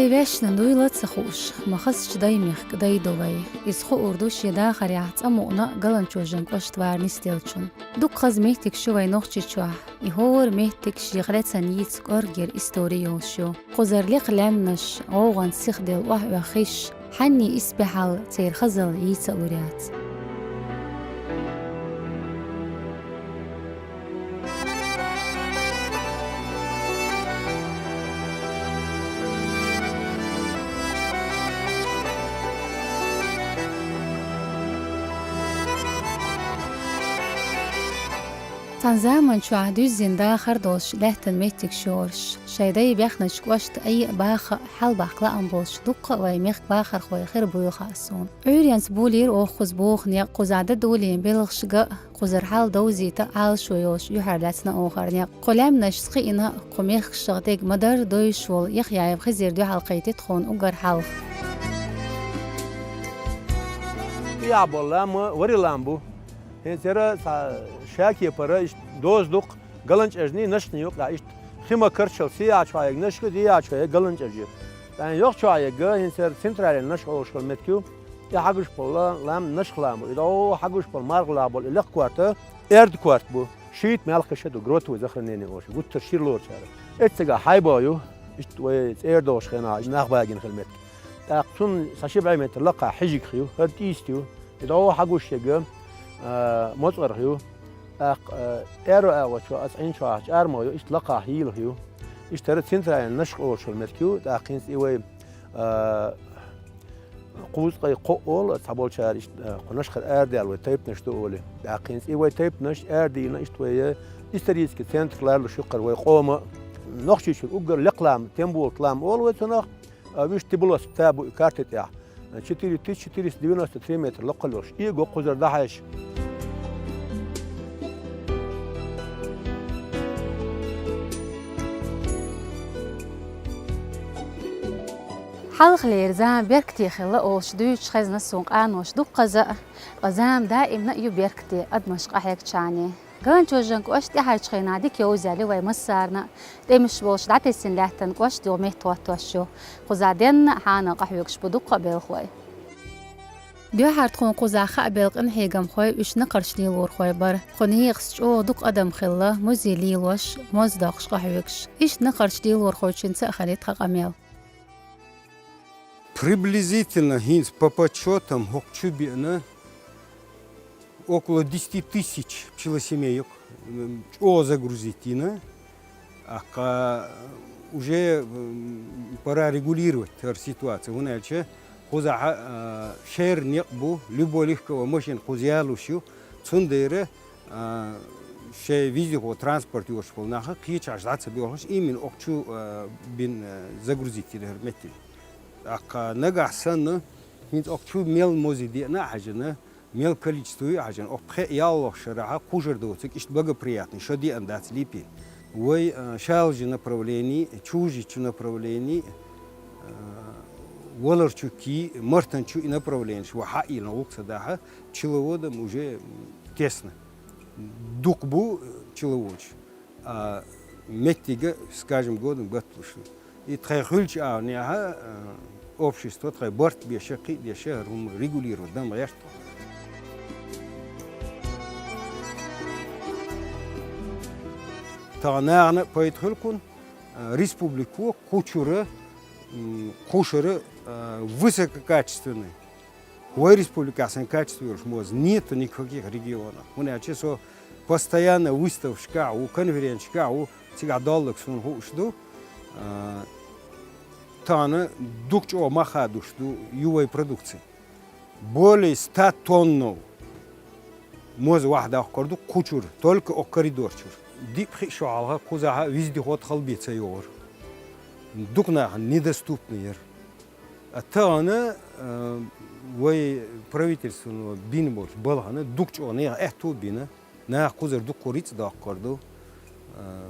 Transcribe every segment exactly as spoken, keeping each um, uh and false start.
Вешна дуйла а ца хууш, ма хазача дай мехка дай ду вай. Иза хуур ду шен дахарехь цӀа мукъна а Галанчожан кӀошта вар нисделлачунна. Дукха хаза меттигаш ю вай Нохчийчохь. И хӀора меттиг шен хьалаца йийца кӀорггера истори йолуш ю. Кхузара лекха лаьмнаш, гӀовгӀан сиха делла охьаоьху хиш, хьанний исбаьхьалла церан хазалла йийца а лур яц. Цхьана заман чохь дуьззина дахар долуш лаьттан меттигаш ю хӀорш. Шайн дай бехначу кӀошта Ӏе а, баха а хьалабахка лаам болуш дуккха а вай мехкан бахархой хир буй хаьа суна. Ӏуьйренца булийра оха кхуза боху некъ, кхузахь дан долийна белхаш ган а, кхузара хьал довзийта а Ӏалашо йолуш юьхьарлаьцна оха хӀара некъ. Кху лаьмнашца кхиъна а, кху мехкашах дерг ма-дарра довзуш волу Яхъяев Хизира дуьхьал кхийтира тхуна уггар хьалха. ТӀехь болу лам вари лам бу. ХӀинца яра цхьа шакепара иштта доза дукха, Галанчожний, Нашхний юкъахь иштта. Хи ма карчал сехьа чохь ерг Нашха, дехьа чохь ерг Галанчож ю. Ткъа йохчохь ерг, хӀинца яра центральный Нашха олуш хилла меттиг ю. И хьагуш болу лам Нашха лам бу. И дӀо хьагуш болу мархалахь болу и лекха корта, аьрда корта бу. Шийтта мелхкаш а ду, гротовое захоронение олуш, гуттар шира лоручара. Эццигахь хьайбо ю, иштта вай цӀера догӀуш хенахь, нах багийна хилла меттиг. ТӀаккха цунна сан ши бӀе метр лакхахь хьижигах ю, хӀара тӀийста ю. И дӀо хьагуш ерг, а, моцӀарх ю. ТӀаккха, а, аьрру агӀочу а цӀийначохь чӀармо ю, иштта лакхахь хьийла ю. Иштта хӀара центральный Нашха олуш хилла меттиг ю, тӀаккха хӀинца и вай, а, кхузткъе кхоъ олу, цхьаболчара иштта, а, кху Нашхара арадаьлла вай тайпанаш ду олий. ТӀаккха хӀинца и вай тайпанаш арадийна иштта вай, э, исторический центр ларлуш ю кхара вай къоман. Нохчийчуьра уггар лекха лам, Темболат лам олу вай цунах. А, вуьш Тибулас та бу и карти тӀехь. Четыре тысячи четыреста девяносто три метр локхалла йолуш. И го кхузара дӀахьаьжча. Хьалхалера зама беркате хилла олуш дуьйцуш хезна суна къаноша дуккхаза а, ткъа зама даимна а ю беркате адамаш къахьегча а. Галанчожан кӀошта тӀаьхьарчу хенахь дика йовзаьлла ю вай массарна а, тӀемаш болуш дӀатесна лаьттан кӀошт юха меттахӀоттош ю. Кхузахь денна а хьанал къахьоьгуш бу дуккха а белхалой. Дуьххьара тхуна кхузахь хаа белла къинхьегамхой уьш накхарш лелорхой бара. Кху некъаца чӀогӀа дукха адам хилла, музей лелош, моза доккхуш къахьоьгуш. Иштта накхарш лелорхочуьнца а хили тхан къамел. Приблизительно, хӀинца по подсчётам, хӀокху чу беана около десяти тысяч пчелосемеек, м, чӀогӀа загрузить йина. ТӀаккха уже, м, пора регулировать хӀара ситуация. ХӀунда аьлча кхузахь, а, шера некъ бу, любой легковой машина кхуза ялуш ю. Цундела, а, шайн вездеход транспорт йоцуш болу нах кхечахьаш дӀа ца боьлхуш, именно окху чу, а, бина, а, загрузить йина хӀара меттиг. ТӀаккха нагахь санна, хӀинца окху чу мел мозий деана а хьаьжна, мел количество ю а хьаьжна, окху пхеа-ялхлагӀчу шарахь кхушара доцург иштта благоприятный шо деана дац Липин. Вай, а, Шалажи направление, Чужичу направление, а, Валарчу, Ки-, Мартанчу и направлениеш вай хьаийна гӀуллакх ца дахь, пчеловодам уже, м, тесно. Дукха бу, э, пчеловодаш. А меттиг с каждым годом батталуш ю. И тхайн хуьлучу агӀонехь, э, общество тхайн барт беш, кхин а деш, хӀара хӀума регулировать дан гӀерта. Тахана нахана а пайда хуьлу кхунна, э, республико кху чуьра, м, кхушара, э, высококачественный. Вай республикехь санна качество йолуш моза нету ни в каких регионах. ХӀунда аьлча со постоянно выставкашкахь ву, конференцешкахь ву, цигахь долларг суна хууш ду. А, тахана дукха чӀогӀа мах хадуш ду ю вай продукци. Более ста тоннов моза ваха даккхар ду кху чуьра, только окху коридор чуьра. Диъ-пхиъ шо хьалха кхузахь вездеход хала бен ца йогӀура. Дукха нахана недоступный яра. А тахана, а, вай правительствано бина болчу балхана дукха чӀогӀа нехан аьтто а бина, наха кхузара дуккха рицкъ доккхур ду. А,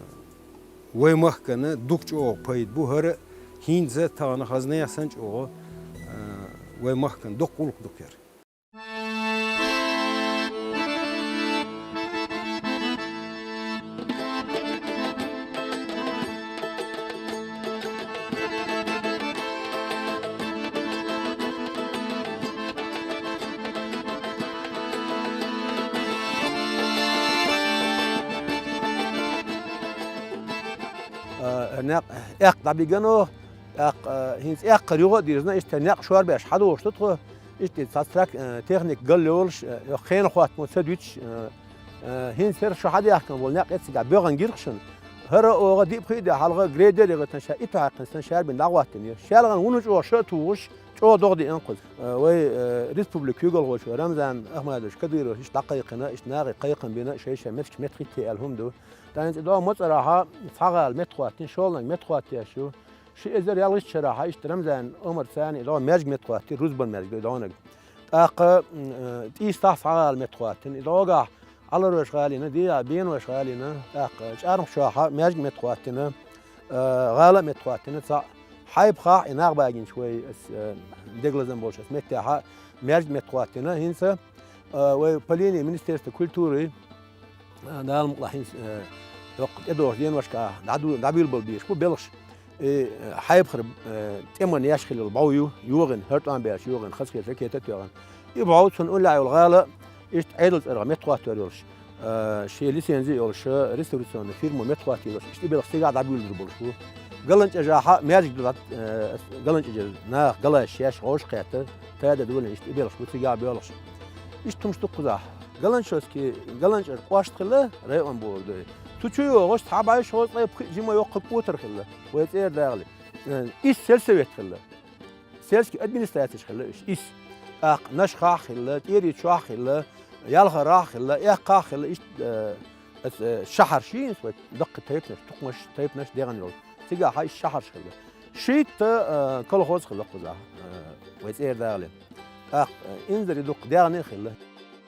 вай махкана дукха чӀогӀа пайда бу хӀара, хӀинца тахана хазна яхсан чӀогӀа, а, вай махкана доккха гӀуллакх ду кхера. Некъ эккха дӀабигано, тӀаккха, э, хӀинца эккхар юха а дирзина, иштта некъ шорбеш хьадохуш ду тхо, иштта цхьа трак-, э, техника гал йолуш, э, йо хенахоттамо ца дуьтуш, э, э, хӀинца хӀара шу хьадаьхкина болу некъ эццигахь боьгӀан гирх шуна. ХӀара оха диъ-пхиъ де хьалха грейдер яхийтина ша итт хьаькхна сан шарбина дӀагӀоттина. Шаьлган вуно чӀогӀа ша а тухуш, чӀогӀа догӀа деана кхуза. Э, вай, э, республика куьйгалхочо Рамзан Ахмадович Кадыровс иштта дӀакхайкхина, иштта нахе кхайкхам бина, шай-шай меттигаш меттахӀитте аьлла хӀума ду. ТӀаккха хӀинца и догӀу МоцӀарахьа цхьа гӀала меттахӀоттийна, шолгӀаниг меттахӀоттаеш ю. Ши эзар ялхитта шарахьа иштта Рамзан Омарца и догӀу маьждиг меттахӀоттийра, рузбан маьждиг ю и догӀаниг. ТӀаккха, м, э, ТӀийстахь цхьа гӀала меттахӀоттийна, и догӀугахь Ӏаларойш гӀалина, дийгӀа бенойш гӀалина, тӀаккха ЧӀармхошохьа маьждиг меттахӀоттийна, э, гӀала а меттахӀоттийна, цхьаъ Хьайбахахь и нах багийначу вай, ас, э, дегалазам болчу ас меттехьа маьждиг меттахӀоттийна. ХӀинца, э, вай по линии Министерства культуры, э, Дала мукъалахь хӀинца, э, доккха тӀедогӀучу деношкахь дӀаду-, дӀабуьйлабала безаш бу белхаш. И, э, Хьайбахара, э, тӀеман еш хилла бӀов ю, йогӀина, хӀара тӀом баьлча йогӀина, хазахетар кета а тоьгӀина. И бӀов цунна уллехь йолу гӀала, иштта Ӏедал цӀарах меттахӀоттор йолуш, э, шен лицензи а йолуш, реставрационная фирма меттахӀоттийна йолуш, иштта и белхаш цигахь дӀабуьйлур болуш бу. ГаланчӀожахьа маьждиг ду, э, ГаланчӀожара наха галайш еш, гӀовш кхетта, тада долийна, иштта и белхаш бу цигахь боьлхуш. Иштта хӀумаш ду кхузахь. ГаланчӀожский, ГаланчӀожан кӀошт хилла, район бохург ду. Цу чу йогӀуш цхьа бӀе шовзткъе пхиъ жима йоккха кӀотар хилла, вай цӀера дагӀале. Э, исс сельсовет хилла. Сельский администрацеш хилла уьш, исс. ТӀаккха Нашхахь а хилла, ТӀерий чохь а хилла, Ялхарахь а хилла, Эккхахь а хилла, иштта, э, аса, э, шахьарш ю, вай даккхий тайпанаш, тукхамаш, тайпанаш дегӀана йолу. Цигахь иштта шахьарш хилла. Шийтта, э, колхоз хилла кхузахь, э, вай цӀера дагӀале. ТӀаккха, э, инзаре дуккха дегӀана а хилла.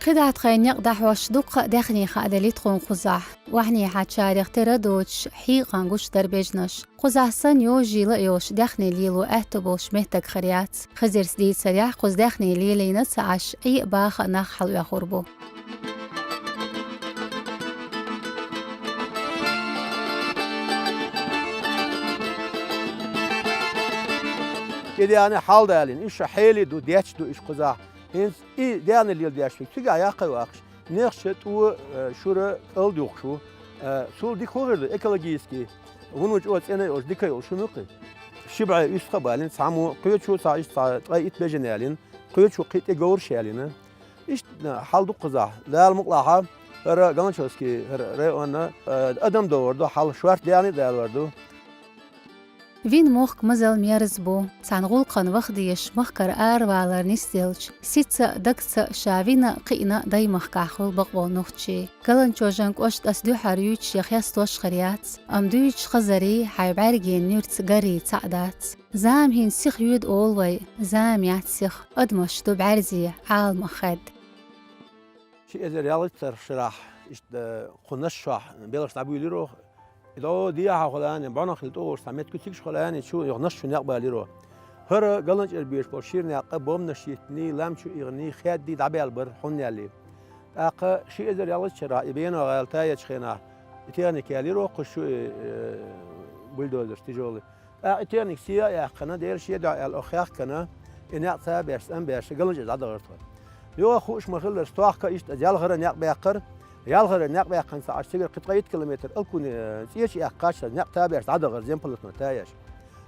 КхидӀа тхайн некъ дӀахьош дуккха а даьхни хааделира тхуна кхузахь. Охьанехьа чарах тера а доцуш, хьийкъан гуш дара бежнаш. Кхузахь санна йожийла а йолуш даьхни лело аьтто болуш меттиг хир яц. Хезарца дийцарехь, кхуза даьхни лелийна а ца Ӏаш, Ӏе а баха а нах хьалаоьхур бу. И даьхни хьалдалийна, уьш ша хьелий ду, детташ ду уьш кхузахь. ХӀинца и даьхни леладеш верг цигахь яккхий ваккхаш, нехча тӀо, э, шура кӀалд юхуш ву. Э, цул дика хӀун хир ду, экологически, вуно чӀогӀа цӀена а йолуш, дика а йолуш хӀума ю кхин. Ши бӀе уьстагӀ а балийна, цхьаммо кхечо цхьа иштта цхьа ткъе итт бежана ялийна, кхечо кхин тӀе говраш ялийна. Иштта хьал ду кхузахь. Дала мукъалахьа, хӀара Галанчожский, хӀара районна, э, адам довр ду, хьал шорта даьхни а далор ду. Вина мохк мазал мерза бу. Цхьана гӀуллакхана ваха дезаш махкара аравалар нисделча, сица а, дагца а ша вина а, кхиъна а даймахкахь хуьлу бакъволу нохчий. Галанчожан кӀоштас дуьхьара юьйцуш я хестош хир яц, амма дуьйцуш хазарий, хьайн бӀаьргийн нуьрца гаррий цхьаъ дац. Зама хӀинца сиха йоьду олу вай, зама яц сиха, адамаш ду бӀаьрзе, Ӏаламах хаьдда. Ши эзар ялхиттарх шарахь, иштта кху Нашхахь белхаш дӀабуьйлира оха. И дӀо дехьа хуьлу аьлла, бӀаьнах хилла тӀе гӀуш цхьа меттиг ю, цигахь хуьлу аьлла, чу, юха Нашха чу некъ балийра оха. ХӀара ГаланчӀара беш болу шира некъ бомбанаш йиттиний, лам чу ихний, хаьддий дӀабаьлла бара, хьунна аьлла. ТӀаккха ши эзар ялхиттарх и Бено гӀала тайечу хенахь, и техника ялийра оха кху шу, и, э, бульдозерш, тяжёлый. ТӀаккха и техника сий а яьккхина, Делан шен дуьхьа аьлла, оха хехкана, и некъ ца беш, цӀан беш, ГаланчӀожа дӀадахара тхо. Юха хууш ма-хиллара, стохка иштта ялхара некъ баьккхира, ялхара некъ баьккхина ца Ӏаш, цигара кхин ткъе итт километр Алкуне, э, цӀеча эккхаччалц некъ ца беш дӀадахара, земполотно таяш.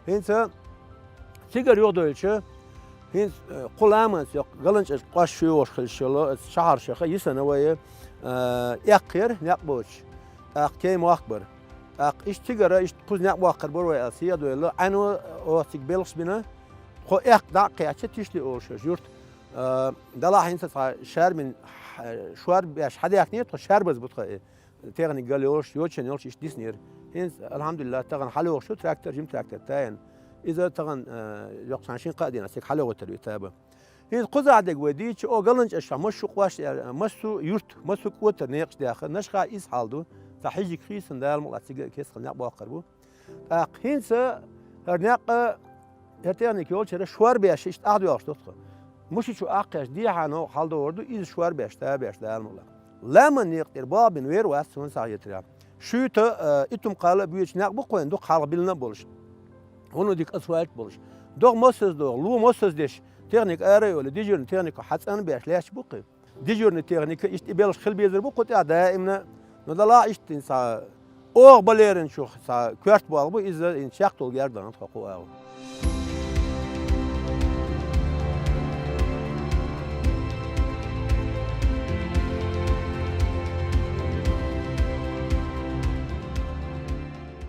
ХӀинца цигара юхадойлучу, хӀинца, э, кху ламанца йоккха ГаланчӀожа кӀош шуьйгӀуш хилла шолгӀа, оцу шахьаршаха йисана вай, э, эккхера некъ боцуш, тӀаккха Кей-Мохк бара. ТӀаккха иштта цигара, иштта кхуза некъ боккхур бара вай аьлла, сий а дойла, Ӏаьно оха цига белхаш бина, тхо эккха дӀа а кхаьчча, Тишли олуш йолу юрт, э, делахь хӀинца цхьа шарбина, э, шорбеш хьадаьхкинера тхо, шарбаза бу тхан и техника гал йолуш, йочана йолуш иштта диснера. ХӀинца, алхьамдулиллахӀ, тахана хьалайогӀуш ю трактор, жима трактор тайна. Иза тахана, э, йоккха цхьана шина-кхаа дийнахь цига хьалайогӀуьйтур ю таба. ХӀинца кхузахь дерг вай дийцича, о, ГаланчӀожа массо а кӀош, э, массо а юрт, массо а кӀотар некъаш даьхна, Нашхахь иза хьал ду, цхьа хьижиг хийцина Дала мукъалахь цига кест-кхин некъ боккхур бу. ТӀаккха хӀинца хӀара некъ, хӀара техника йолчара шорбеш иштта ахь доьлхуш ду тхо. Мушичу ахь кхаьчча, дехьа новкъа хьаладогӀур ду, иза шорбеш, табеш Дала мукъалахь. Ламан некъа тӀера болх бина вер вац, суна схьахетарехь. Шуьйта, э, итум-кхалла а боьдуш некъ бу-кх вайн, дукха хьалха биллина а болуш. ХӀунда дика асфальт болуш. ДогӀа массаза догӀу, ло массаза деш, техника ара а йолий, дежурный техника хьацӀанбеш лаьтташ бу-кх. Дежурный техника иштта и белхаш хила безар бу кху тӀехь даимна. Ну, делахь иштта хӀинца Оха балеринчух цхьа коьрта болх бу иза, ин чекхдолу герга дан тхо кху агӀо.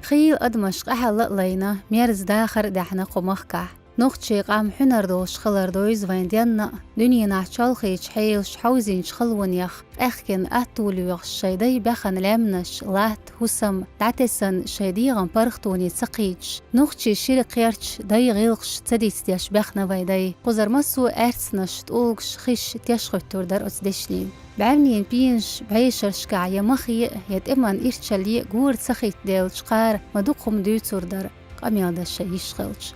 Хийла адамаш къахьалла а лайна, мерза дахар а даьхьна кху махкахь. Нохчийн къам хьуьнар долуш хилар довза вайн денна а, дуьненахь чолхечу хьелаш хьовзийначу халонех къехкина атта лоьхуш шайн дай баьхна лаьмнаш, латта, хӀусам дӀатесна шайн дегӀан паргӀатоне ца кхийдаш, нохчийн шира кхерч, дай гӀиллакхаш ца дицдеш баьхна вайн дай. Кхузара массо а аьрцнаш, тӀулгаш, хиш тешхуьттур дара оцу дешнийн. БӀаьвнийн пенаш бӀешерашкахь я махе а, я тӀеман ирчалле а гора ца хӀиттаделлачу кхара ма дукха хӀума дуьйцур дара, къамел дан шайн йиш хилча.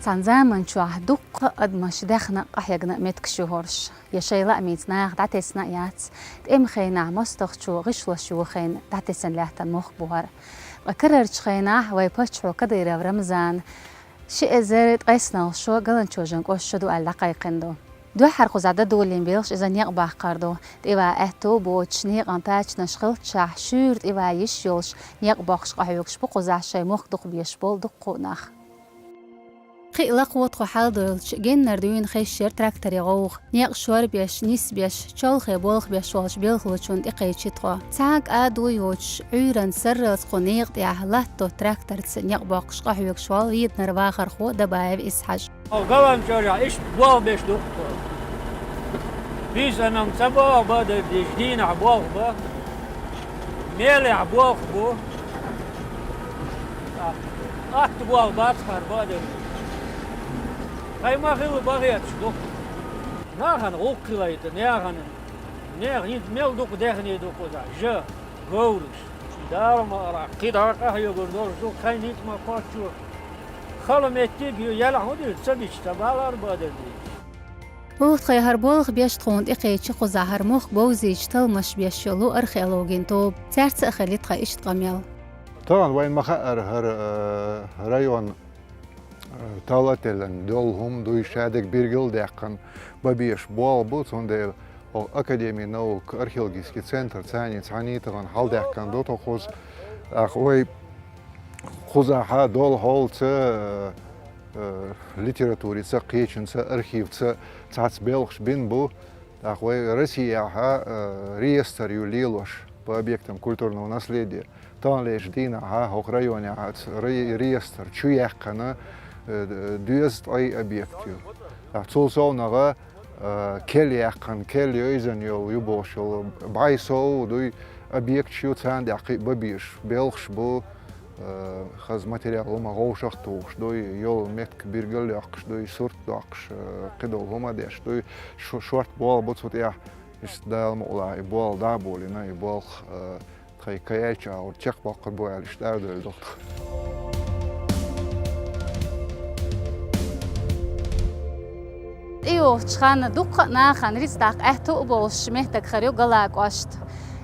Цхьана заманчохь дуккха а адамаш даьхна а, къахьегна а меттигаш ю хӀорш, я шайн лаамца наха дӀатесна а яц, тӀеман хенахь мостагӀчо гӀишлош йохийна дӀатесна лаьттан мохк бу хӀара. Ткъа карарчу хенахь вайн паччахьо Кадыров Рамзана ши эзар ткъайсналгӀа шо Галанчожан кӀоштан шо ду аьлла дӀакхайкхина ду. Дуьххьара кхузахь дӀадолийна белхаш иза некъ баккхар ду. ТӀеван аьтто а боцуш, некъан тачанаш хилччахь, шуьйра тӀеван йиш йолуш, некъ боккхуш къахьоьгуш бу кхузахь шайн мохк дукха беш болу дуккха а нах. Кхин а лакхо тхо хьалдойлучу геннара дуьйна хезаш яра тракторийн гӀовгӀа. Некъ шорбеш, нисбеш, чолхе болх беш волчу белхалочунна тӀекхайчи тхо. Цхьа а кӀадо а йоцуш, Ӏуьйранна сарралц кху некъа тӀехь латто тракторца некъ боккхуш къахьоьгуш волу Веданара вахархо Дабаев Исхьажа. Галанчожахь иштта болх беш ду-кх тхо. Бийсанам ца болх бан а дерг дийш, дийнахь болх бан, мелехь болх бу. Атта болх бац хӀара бан а дерг. Хай ма хилла бан хеташ ду-кх. Нахана гӀуллакх хилайта, нахана, нехан хӀинца мел дукха дехний ду кхузахь, жа, говраш. Дала ма арахь, кхидӀа къахьоьгур долуш ду, кхайн ницкъ ма кхоччо. Хала меттиг ю, яла хӀун ду, ца бича, ца балар бан а дерг. Оха тхайн хӀара болх беш тхуна тӀекхечи кхузахь хӀара мохк бовзийча талламаш беш йолу археологийн тоба. Цаьрца а хили тхан иштта къамел. Тахана вайн ма хаьара хӀара, э, район, э, талла а теллина, долу хӀума дуй, шадерг биргал а даьккхина, бан беш болх бу, цундела оха Академия наук, археологический центр, царний цхьаьний тахана хьалдаьккхина ду тхо кхуза. ТӀаккха вай кхузахь долу хьолца, э, э, литературица, кхечуьнца, архивца цхьацца белхаш бина бу. ТӀаккха вай Россияхь, э, реестр ю лелош по объектам культурного наследия. Таханлерчу дийнахь хӀокху районехь ре-, реестр чу яьккхина, э, доьзткъе ткъе объект ю. ТӀаккха цул совнагӀа, э, кел яьккхина, кел йойзан йолу, ю бохуш йолу бӀе сов дуй объекташ ю, царна тӀехь кхин а бан беш белхаш бу, э, хаза материал хӀума вовшах а тухуш дуй, йолу меттиг биргал а йоккхуш дуй, сурт а доккхуш, э, кхидолу хӀума а деш дуй, шу-, шорта болх бу цу тӀехь. Иштта Дала мукъалахь и болх дӀа а болийна, и болх, э, тхайн кхаьчча агӀор чекхбоккхур бу аьлла, иштта арадевлла ду-кх тхо. ТӀейогӀучу ханна дуккха а нахана рицкъ даккха аьтто а болуш меттиг хир ю Гала кӀошт.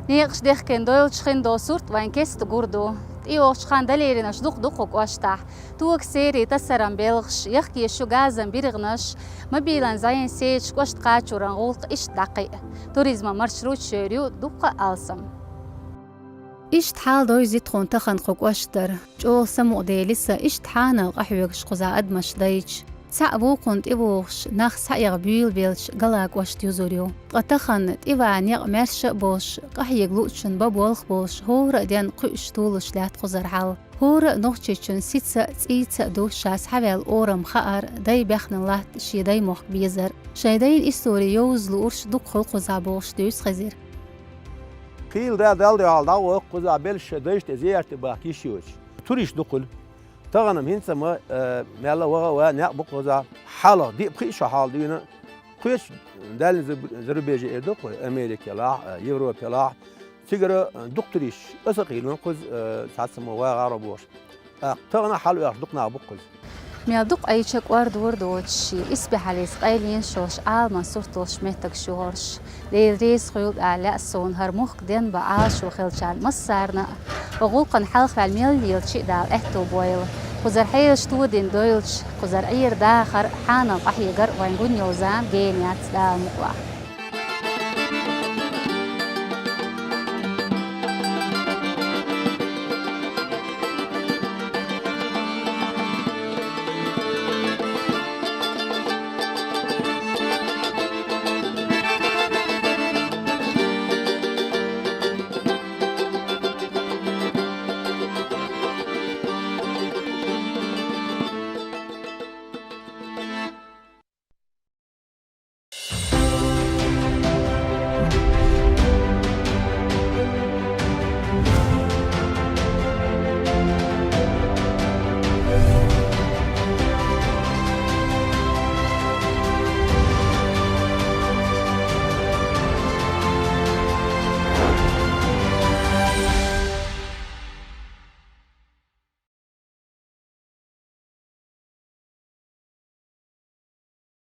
Некъаш дехкина дойлучу хиндолу сурт вайн кеста гур ду. ТӀейогӀучу ханна далеринарш дукха ду кху кӀоштахь. Тока серий тасаран белхаш, яхкеш ю газан биргӀанаш, мобилан зӀенан сеташ кӀошта кхачоран гӀуллакх иштта дӀакхиъ. Туризман маршруташ йойр ю дуккха а алсам. Иштта хьал довзи тхуна тахана кху кӀоштара. ЧӀогӀа самукъаделира сан иштта хьанал къахьоьгуш кхузахь адамаш дайча. Цхьаъ вукхунна тӀевогӀуш, нах схьаэха буьйлабелча, Гала кӀошт юзур ю. Ткъа тахана тӀеван некъ маьрша а болуш, къахьега луучунна бан болх болуш, хӀора а денна кхуьуш, толуш лаьтта кхузара хьал. ХӀора а нохчичун сица а, цӀийца а ду ша схьаваьлла орам хаар, дай баьхна латта шен даймохк безар. Шайн дайн истори йовза луурш дукха хуьлу кхузахь бохуш дуьйцу Хезира. Хийла да, Далла дуьхьал дӀагӀо кхузахь белш шайн дайшна тӀе зиярте бахка йиш йоцуш. Турист ду кхуьлу. Тахана-м хӀинца ма, э, мелла а ваха а ван некъ бу кхузахь. Хьалха, диъ-пхиъ шо хьалха дуьйна, кхечу дальний зарубежье эр ду кху, Америкелахь, э, Европелахь. Цигара, э, дукха туристаш, аса а кхийлина кхуза, э, цхьацца ма вагӀара бохуш. ТӀаккха тахана хьалаоьхуш дукха нах бу кхуза. Мел дукха Ӏийча кӀордор доцуш, исбаьхьаллица къайленаш йолуш, Ӏаламан сурт долуш меттигаш ю хӀорш. Дела реза хуьлда аьлла лаьа суна хӀара мохк денбан Ӏалашо хиллачарна массарна а. Ва гӀуллакхана хьалхаваьлла мел лелачи а Дала аьтто бойла. Кхузара хьелаш тодина дойлучу, кхузара Ӏер-дахар, хьанал къахьегар вайн гун йолу зама гена яц, Дала мукъалахь.